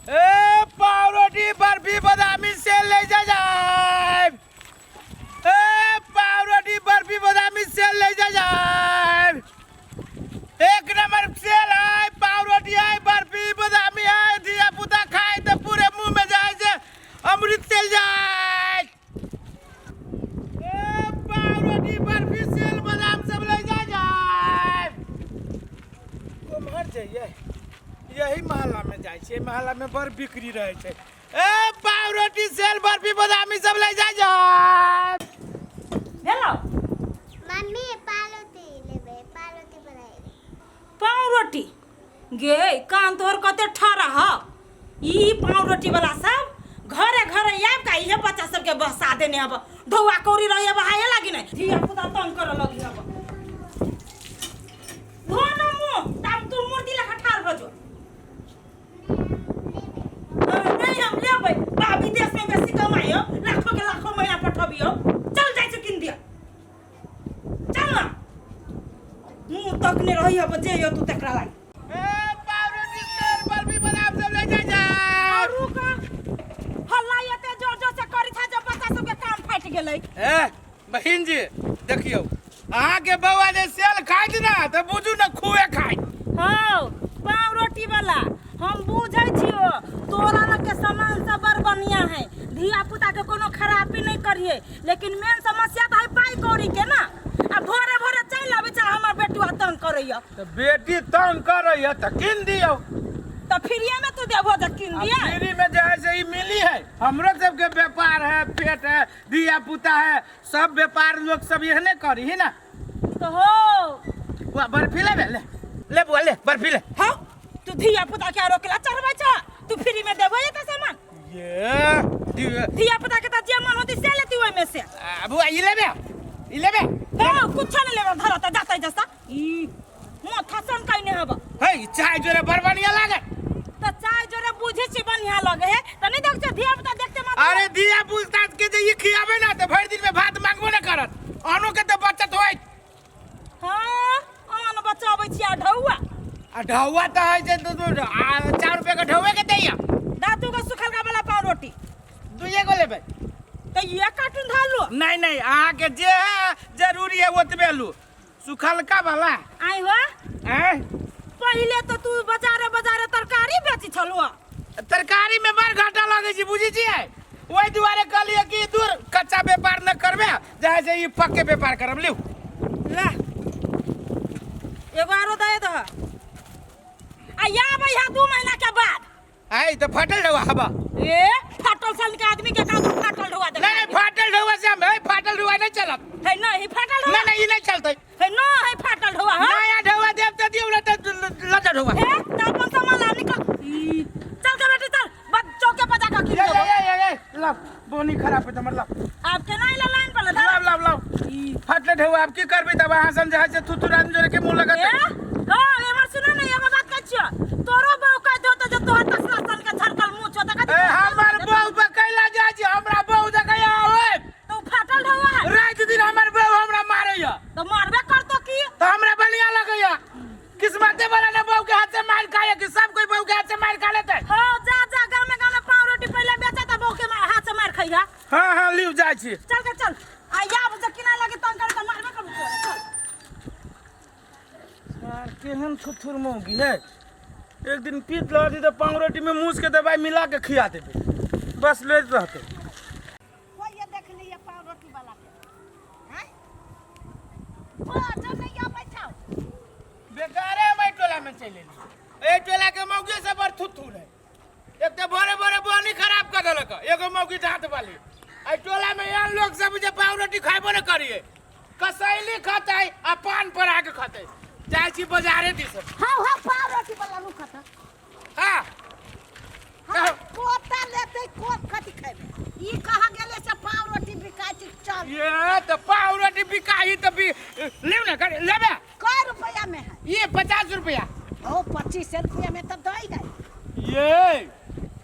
ए पावरोटी बर्फी बादामी से ले जा जाए। ए पावरोटी बर्फी बादामी से ले जा जाए। एक नंबर सेल है, पावरोटी है, बर्फी बादामी है। धिया पुता खाए तो पूरे मुंह में जाए से अमृत चल जाए। ए पावरोटी बर्फी सेल बादाम सब ले जा जाए। कोम्हर जाइए? यही मोहल्ला में जाइ छियै, मोहल्ला में बड़ बिक्री रहै छै। ए पावरोटी सेल बर्फी बादामी सब ले जा जाए। भेलो? मम्मी, पावरोटी लेबै, पावरोटी बनाएबै। पाव रोटी गे, कान तोहर कते ठाड़ा ह। ई पाव रोटी वाला सब घरे घरे आबि के इहे बच्चा सबके बसा देने हब। ढौआ कौड़ी रही हब हाये लागी नहीं, धिया पुता तंग करऽ लगी हब। धो न मुँह, तब तू मूर्ति लेखा ठाड़ भऽ जो। नहीं, हम लेबै। बा विदेश में बेसी कमाइयो, लाखों के लाखों महीना पठबियो। चल जाइ छै, किन दिया, चल ना। मुँह तकने रही हब जे यो तू तकरा लागि। ए पावरोटी सेल बर्फी बादाम सब ले जा जाए। रुक, हल्ला एते जोर जोर से करी था जब बच्चा सबके कान फाटि गेलै। ए बहिन जी, देखियौ, अहाँके बौआ जे सेल खाइत ने तऽ बुझू ने खुए खाइत। हौ पाव रोटी वाला, हम बुझै छियो तोरा लग के सामान सब बड़ बढ़िया है, धिया पुता के कोनो खराबी नहीं करिए, लेकिन मेन समस्या तो है पाई कौड़ी के ना। आ भोरे भोरे चलि आबै छै, हमर बेटुआ तंग करैया। तऽ बेटी तंग करैया तऽ कीन दियौ। तऽ फ्रीए में तू देबो जे कीन दिया? फ्री में जे है से ई मिली है। हमरो सबके व्यापार है, पेट है, धिया पुता है, सब व्यापार लोग सब एहने करी ही ना। तो हो। बुआ, बर्फी लेबे? ले ले बुआ, ले बर्फी ले। हाँ, तू धिया पुता के रोकला चढ़बै छ, तू फ्री में देबो ये सामान? ये धिया पुता के त जे मन होती से लेती ओइ में से। आ, बुआ, ई लेबे? ई लेबे? हो, कुछ नहीं लेबे, धर त जातै जस्ता ई माथा सन कइने हब। हे, चाय जोरे बड़ बढ़िया लागे। त चाय जोरे बुझे छी बढ़िया लगे है त नहीं देख छ, धिया पुता देखते मात्र। अरे धिया पुता के जे ई खियाबे ना त भरि दिन में भात मांगबो ना करत। अनो के त बचत होइत। हां, अन बचाबै छी आ ढौआ? आ ढौआ त है जे आ 4 रुपया के ढौए के दैया। दादू के सुखलका वाला पाव रोटी। दुइये गो लेबै? त ये कार्टून धर लो। नहीं नहीं, अहाँ के जे है जरूरी है ओतबे लू, सुखलका वाला। आई हो। आँय? पहिले तो तू बाजारे बाजारे तरकारी बेची छलुआ। तरकारी में बड़ घाटा लगे छै, बुझै छियै? ओहि दुआरे कहलियै कि दूर कच्चा व्यापार न करबे, जे है से ई पक्के व्यापार करब। लिउ। ला, एगो आरो दे दह आ आबै है 2 महीना के बाद। आइ तऽ फाटल ढौआ हबा। ए, फाटल सन के आदमी के का फाटल ढोआ दे? नहीं नहीं, फाटल ढौआ से हम है, फाटल ढौआ नहीं चलत। है नहीं फाटल ढोआ। नहीं नहीं, ई नहीं चलतै। है न है फाटल ढोआ, हां। नया ढौआ देब तऽ दियौ ना तऽ लजा ढौआ। हे, त अपन सामान ला, निकल। ई, चल के बेटी, चल बस चौके पर जाकर किन ए लेबो। ए ए ए, लाव, बोनी खराब है हमर, लाव। आब केना इला लाइन पर लगा? लाव लाव लाव। फाटले ढौआ आब की करबै तब? अहाँ समझा से थुथुर आदमी जोरे के मुंह लगत। ए हां, एमर सुना ने, एगो बात कहै छियो, तोरो बहू कह दो त जे तोहर तसला सन के झरकल मुंह छौ त ए, हमर बहू पर कैला जाइ छी? हमरा बहू देखै आवे। तो फाटल ढौआ है। राति दिन हमर बहू हमरा मारैया। तो मारबे करतो की? तऽ हमरा बढ़िया लगैया। किस्मते वाला ने बहू के हाथ से मार खाए कि सब कोई बहू के हाथ से मार खा लेते। हां, जा जा, गांव में गांव में पाव रोटी पहले बेचा त बहू के हाथ से मार खइहा। हाँ हाँ, लिव, जाइ छी। चल के चल, आ या जे किना लगे तंग करे त मारबे करबो तोरा, चल। यार, केहन थुथुर मौगी है। एक दिन पीत लहती तऽ पाव रोटी में मूस के दवाई मिला के खिया देबै, बस लेट रहते। कोई ये देख लिया पाव रोटी वाला के हैं बाजो नहीं आबै छौ। बेकारे हम एहि टोला में चलि एली। एहि टोला के मौगी सब बड़ थुथुर है। एक तऽ भोरे भोरे बोनी खराब कर देलक एगो मौगी दाँत वाली। एहि टोला में एहन लोग सब जे पाव रोटी खाइबो न करिए, कसैली खतै आ पान पर आके खतै। जाइ छी बाजारे दिस। हाँ हाँ, पाव रोटी वाला रुकत। हाँ। हाँ, कोता लेते कोन कथी खेबै? ई कहाँ गेलै से पाव रोटी बिकाइ छै, चल। ये तऽ पाव रोटी बिकाही तऽ बि लेब ने कर लेबे। कै रुपया में है? ये 50 रुपया। ओ, 25 रुपया में तऽ दै गए। ये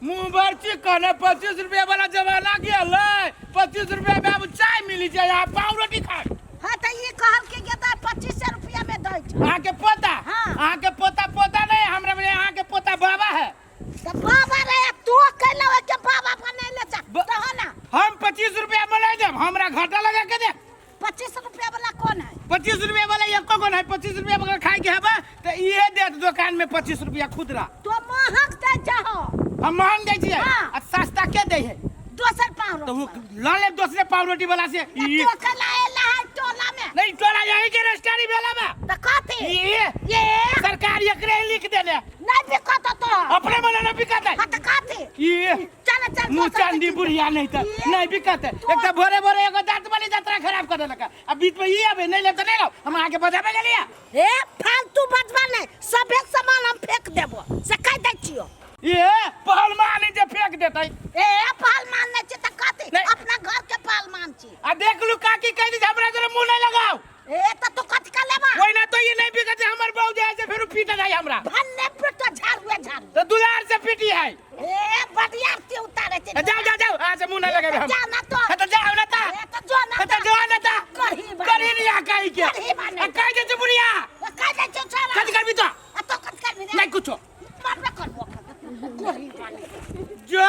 मुंह भर चिकन है। 25 रुपया वाला जमाना गेल है। 25 रुपया में अब चाय मिली जाए, यहाँ पाव रोटी खाए। हाँ, तऽ ई कहल कि गेतै 25 रुपया में दै छै। अहाँ के पोता? हाँ। अहाँ के पोता पोता नहीं हमरा, अहाँ के पोता बाबा है। तऽ बाबा रहे देब हमरा घाटा लगा के देब। 25 रुपया वाला कोन है? 25 रुपया वाला एको कोन है। 25 रुपया अगर खाए के हेबा तऽ इहे देत दुकान में 25 रुपया खुदरा। तो महक दे जाहो। हम महंग दै छियै? हाँ। आ सस्ता के दै है? दोसर पाव तो वो रोटी। लऽ लेब दोसरे पाव रोटी वाला से। तो कलाए लहाय टोला में। नहीं, टोला यही के रजिस्ट्री भेला बा। तो कथी? ये ये सरकार एकरे ही लिख देने। नहीं बिकत तो। अपने मने न बिकत है। हाँ, तो कथी? ये चल चल। मुँह दोसर चांदी के बुढ़िया नहीं तो ये नहीं बिकत है। एक तो भोरे भोरे एगो दांत वाली जतरा खराब कर देलक। अब बीच में ई आबे नहीं ले तो नहीं लो, हम आके बजाबे गेलिया। ए फालतू बजबा नहीं, सभे सामान हम फेंक देबो से कह दै छियो। ये पहलवान जे फेंक देतै। ए पहलवान नहीं छी तऽ कथी? नहीं। अपना घर के पहलवान छी। आ देख लू, काकी कह दी हमरा जरा मुंह नहीं लगाओ। ए तऽ तू कथी का लेबा? ओहिना तो ये नहीं बिकत है, हमर बहू जे है से फेरू पीट जाय हमरा। भन्ने पेट झाड़ुए झाड़ू। तो दुलार से पीटी है। ए बढ़िया आरती उतारे छै। जाओ जाओ जाओ, आज मुंह नहीं लगाबे हम। जा ना तो। हाँ तो जाओ ना ता। ए तो जो ना। हाँ तो जो ना ता। करही बा। करही नहीं आ कहीं के। करही बा नहीं। आ कहीं के बुढ़िया। कह दै छौ छोरा। कथी करबी तो? आ तो कथी करबी रे? नहीं कुछो। मरबे करबो करही बा नहीं। जो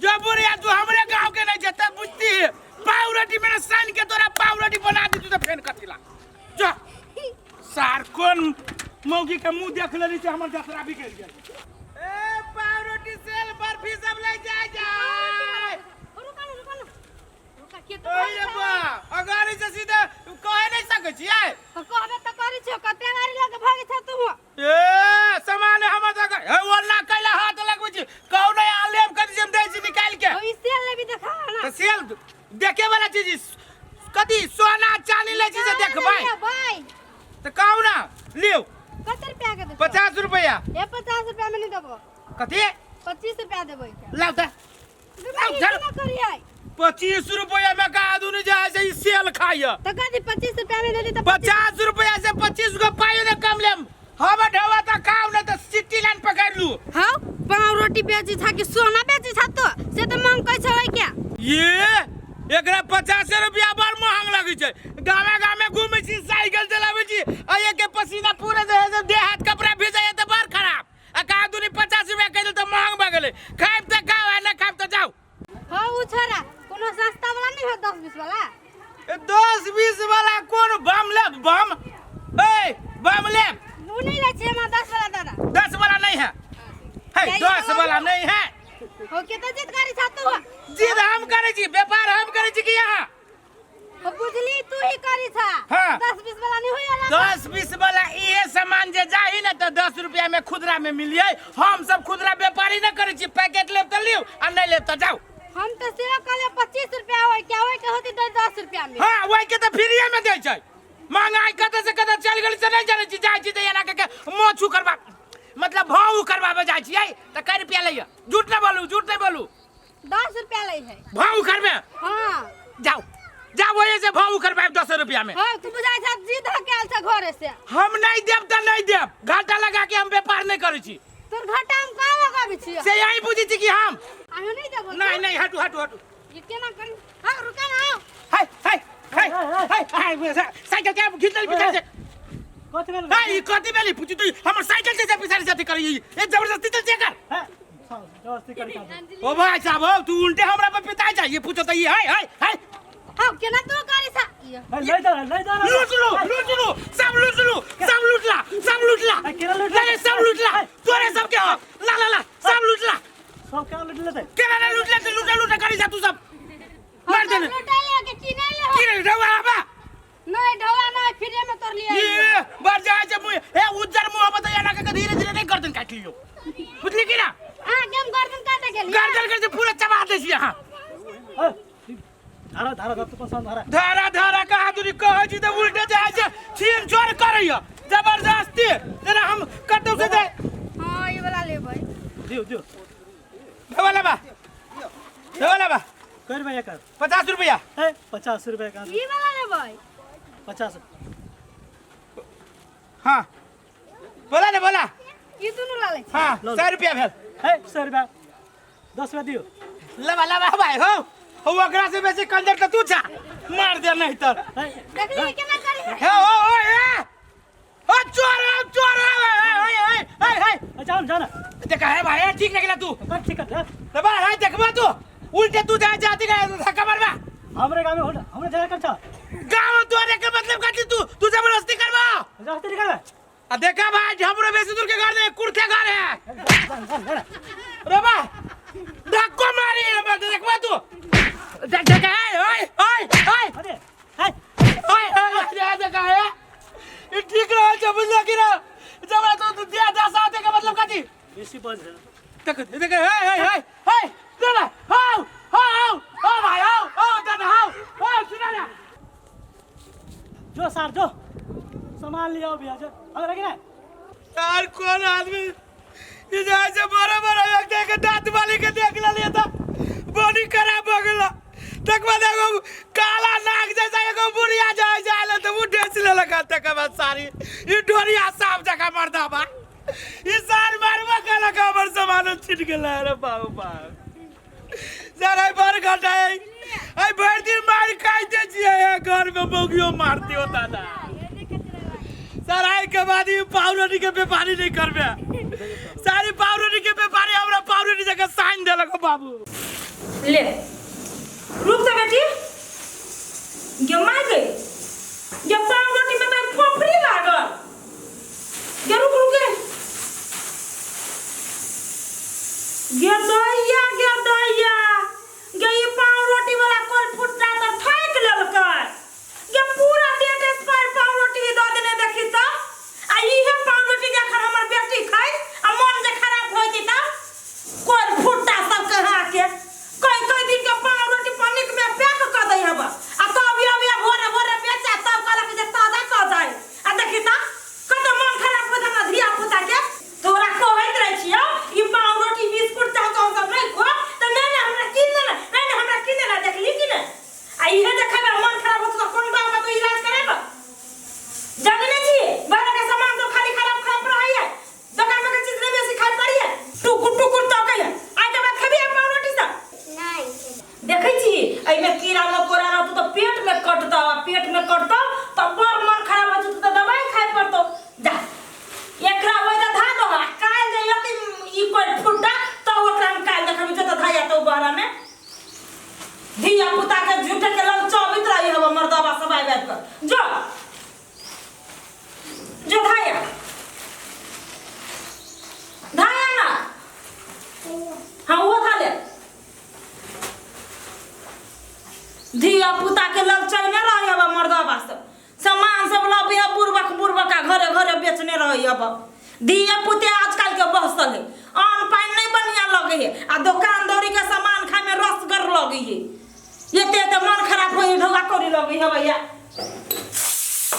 जो बुढ़िया तू हमरे गांव के नहीं जेते बुझती है। पाव रोटी मेरा सान के तोरा पाव रोटी बना दी तू तो फेन कथी ला। जो सार कोन मौगी के मुंह देख लेली से हमर जतरा बिगड़ गेल। ए पाव रोटी सेल बर्फी सब ले जाय जाय। रुका ना, रुका ना, रुका के तो। ओए रे बा, अगाड़ी से सीधे कहे नहीं सकै छियै। तो कहबे तऽ करै छियो, कते गाड़ी लऽ के भागै छ तू? ए सामान हमर तक हे ओला कैला हाथ लगबै छी कहू नहीं आ लेब कथी से हम दै छी निकाल के। ओ ई सेल लेबी देखा ना। तऽ सेल देखे वाला चीज कथी सोना चांदी लै छी से देखबै? भाई। तऽ कहू ना लियौ। कते रुपया के देबो? 50 रुपया। ए 50 रुपया में नहीं देबो। कथी? 25 रुपया देबो। लाउ तऽ लाउ, चल। केना करियै? 25 रुपया में का आदमी जे है से ई सेल खाइय। तऽ कथी 25 रुपया में देली तऽ? 50 रुपया से 25 गो पाइयो ने कम लेम हम। ढवा तऽ खाउ ने तऽ सिटी लाइन पकड़ लू। हाँ, पाव रोटी बेची छा कि सोना बेची छा तो से तऽ मांग कहै छै क्या? ये एकरा 50 रुपया बड़ महंग लगै छै। गामे गामे घूमै छी, साइकिल चलाबै छी आ एके पसीना पूरे जे है से देह हाथ कपड़ा भिजैया तऽ बड़ खराब आ कहा दूनी 50 रुपया कहि देल तऽ महंग भऽ गेलै। खायब तऽ खाउ आ नहि खायब तऽ जाउ। हाँ उ छोरा कोनो सस्ता वाला नहीं हो, 10-20 वाला? ए, 10-20 वाला कोन बम लेब? बम, ए बम लेब? उ नहीं लै छै हमरा, 10 वाला दादा। 10 वाला नहीं है, है। नहीं, 10 वाला नहीं है। हो के तऽ जिद करै छा तू। जिद हम करै छी? व्यापार हम करै छी कि यहाँ? हो बुझली, तू ही करी छा। हाँ। 10-20 वाला नहीं होया? 10-20 वाला इहे सामान जे जाही ने तऽ 10 रुपया में खुदरा में मिलिए। हम सब खुदरा व्यापारी न करै छी। पैकेट लेब तऽ लिउ आ नहीं लेब तऽ जाउ। हम तऽ सेहो कहलियै 25 रुपया होय क्या, होय के होती तऽ 10 रुपया में। हाँ, वही के तऽ फ्रीए में दै छै। महंगाई कतऽ से कतऽ चलि गेल से नहीं जानै छी। जाइ छी तऽ एना के मोछ करबा मतलब भाव करबाबे जाइ छियै तऽ कै रुपया लैया? झूठ नहीं बोलू, झूठ नहीं बोलू। 10 रुपया लै है। भाव करबे? हाँ। जाओ जाओ, वही से भाव करबाब 10 रुपया में। हाँ, तू बुझाइ छा जिद हके आयल छा घरे से। हम नहीं देब तऽ नहीं देब। घाटा लगा के हम व्यापार नहीं करै छी। तोर घाटा हम कहाँ लगाबै छियै? से यही बुझै छी कि हम अहाँ नहीं देबो? नहीं नहीं, हटू हटू हटू। ये केना करी? हाँ, रुका ना, आओ। हाय हाय हाय हाय हाय, साइकिल के घीच लेल पीछे से। कथी भेल? हाय, ई कथी भेलै पूछि तू? हमर साइकिल से पीछे से करी, ए जबरदस्ती चल कर। हैं? जबरदस्ती करी का? ओ भाई साहब, हो तू उल्टे हमरा पे पिताई चाहिए पूछो तो ये हाय हाय हाय। हाँ, केना तू करी छा ये? है, नहीं जा रहा, नहीं जा रहा। लूट लो, लूट लो, सब लूट लो, सब लूट ला, सब लूट ला। है, केना लूट ला? नहीं, सब लूट ला, तोरे सब के हो ला ला ला, सब लूट ला। सब क्या लूट लेते? केना नहीं लूट ले? लूट लूट करी जा तू सब मार देने। लुटाइ ले के की नहीं ले? की रे ढवा बा? नहीं, ढवा नहीं, फ्री में तोर लिए। ये बढ़ जाए जब मुंह हे उज्जर मुंह बता ना के धीरे धीरे नहीं गर्दन काट लियो, बुझली की ना? हाँ, गेम गर्दन काटे गेली? गर्दन कर से पूरा चबा दे छी यहाँ। है, धारा धारा धारा, तू पसंद धारा। धारा धारा कहा दूरी कहै छी तऽ उल्टे जाइ छै, छीन छोड़ करैया जबरदस्ती जेना हम कतौ से जाय। हाँ, ये वाला लेबै। दियो दियो। देवा लेबा, देवा लेबा। कर भैया कर। 50 रुपया। है, 50 रुपया का। ई वाला लेबै। 50। हाँ, बोला ने बोला। ई दुनू ला लै छी। हाँ। 100 रुपया भेल। है, 100 रुपया, 10 रुपया दियो। लेबा लेबा भाई, हो हो, ओकरा से बेसी कंजर तऽ तू छा, मार दे नहीं तर। है। देखली केना करी? हे ओ ओ ए ओ चोर ओ चोर ए ए ए ए। है, जाओ ना, जाओ ना। देखा है भाई, ठीक लगला तू। कर ठीक कर। लेबा है, देखबा तू उल्टे तू जा जाती गए धक्का मारबा। हमरे गाँव में होटल हमरे झगड़ा कर छा। गाँव तोरे के मतलब कथी? तू तू जबरदस्ती करबा? जबरदस्ती निकल। आ देखा भाई, हमरो बेसी दूर के घर नहीं, कुर्ते घर है। रे बा धक्को मारी रे बा, देखबा तू, देख देख, ओए ओए ओए ओए। अरे हाय। ओए ओए, देखा है, ई ठीक रह छै, बुझलो कि ना? जबरा तो दिया दस आते के मतलब कथी? बेसी बज है। देख देख, हे हे हे हे, दादा, हाउ हाउ ओ भाई, हाउ ओ दादा, हाउ ओ सुना ना। जो सार जो सामान लिया भैया जो अगर रखी ना। यार कौन आदमी ये जाए से बड़ा बड़ा एक देख दांत वाली के देख लिया था, बॉडी खराब हो गेला। तक बाद एगो काला नाक जैसा एगो बुढ़िया जाए जाए तो वो ढेस ले लगा। तक बाद सारी ये ढोरिया साफ जगह मर्दा बा, ई सार मारबा का लगा, हमर सामान छिट गेला। रे बाबू बाप सर, आई बड़ घाटा है, आई भर दिन मार खाइते छियै घर में, मौगियो मारती हो दादा। सर I के बाद ई पावरोटी के व्यापारी नहीं करबे। सारी पावरोटी के व्यापारी हमरा पावरोटी जगह साइन देलक बाबू। ले रुक जा बेटी, गे माय गे, गे पाव रोटी में तो फोफड़ी लागल। गे रुक रुक गे, गे दैया, गे दैया, गे ई पाव रोटी वाला कोल फुट्टा तो ठोक लेलकै। गे पूरा डेट एक्सपायर पाव रोटी दऽ देने, देखी तऽ। आ इहे पाव रोटी जखन हमर बेटी खाइ आ मन जे खराब होइत तऽ कोल फुट्टा सब कहा के कई कई दिन के पाव रोटी पनिक में पैक कऽ दै हब आ तब अबिया भोरे भोरे बेचा, तब कहलक जे ताजा कऽ जाय। आ देखी तऽ कते मन खराब होइत हमरा धिया पुता के। तोरा कहैत रहै छियौ ई पाव रोटी बिस्कुट चाउ चाउ सब नहि खो, तऽ नहि नहि हमरा कीन देना, नहि नहि हमरा कीन देना। देखली कि नहि? आ इहे जे खेबै मन खराब होतौ तऽ कोन गाँवमे तू इलाज करेबऽ? जानै नहि छियै, बाहरके सामान सब खाली खराब खराब रहैए, दोकान पर के चीज नहि बेसी खाइ पड़ैए। टुकुर टुकुर तकैए। आइ के बाद खेबही पाव रोटी सब? नहीं। देखै छी, एहिमे कीड़ा मकोड़ा रहतौ तऽ पेट में कटतौ, आ पेट में कटतौ तऽ बड़ मन खराब हो जेतौ, तऽ दवाई खाइ पड़तौ। जा, एकरा ओहि तऽ धा दहो, आ काल्हि जे यदि ई कोइ फुट्टा तऽ ओकरा हम काल्हि देखबै। जतऽ धाया तऽ बहरा में धिया पुता के झूठे के लग चबैत रही हब मर्दबा सब आबि आबि कऽ। जो जो, धाया धाया ना। हाँ, वो था ले। धिया पुता के लग चलने रही अब मर्दबा सब, सामान सब लबे है बुड़बक बुड़बक आ घरे घरे बेचने रही अब। धिया पुते आजकल के बसल है, अन्न पानि नहीं बढ़िया लगे है आ दुकान दौरी के सामान खाए में रसगर लगे है। एते एते मन खराब हो ढौआ करी लगे है भैया।